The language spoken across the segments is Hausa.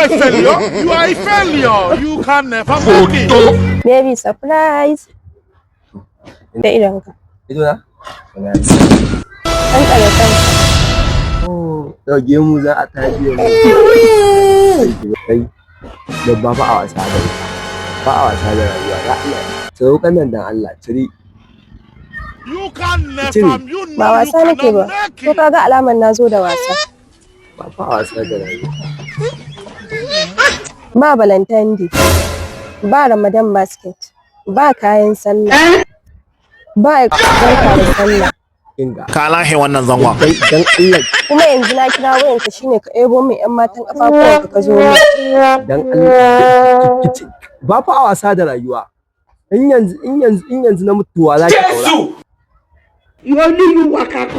a failure. You are a failure. You can never make it. Baby, surprise. Da idonka. Ido na? Wallahi. An tsare kanka. Oh, yau gemu za a tashi mu. Kai, babba, ba a wasa da ita. Ba a wasa da rayuwa. Ya Allah. Tsaro nan, dan Allah, ciri. You can never. Cire. You know Ba you wasa nake ba. cannot make Ko it. ka ga alamar na zo da wasa? Ba fa a wasa da rayuwa. Ba Valentine Day. Ba Ramadan basket. Ba kayan sallah. Ba barka da sallah. Kinga. Ka lahe wannan zangon. Dan Allah. Kuma yanzu na kira wayanka shine ka ebo min yan matan kafafuwanka ka zo min. Dan Allah. Ba fa a wasa da rayuwa. In yanzu na mutuwa za ki aura?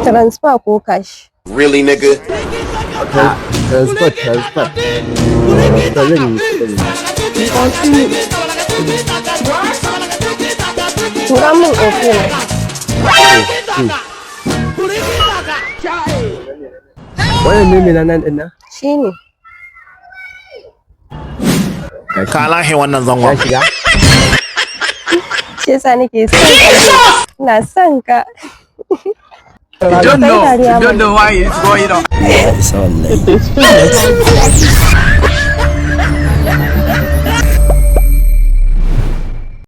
Transfer ko cash? Really, nigga? Transfer, transfer. To, zan yi kuɗin. Tura min OPay na. Wannan ne mai nan din nan? Shine. Gashi. Ka lahe wannan Ya zangon. shiga. Shi yasa nake son ka. Ina son ka. You don't know. Kai dariya You don't mana. know why it's going on. Ya isa wallahi.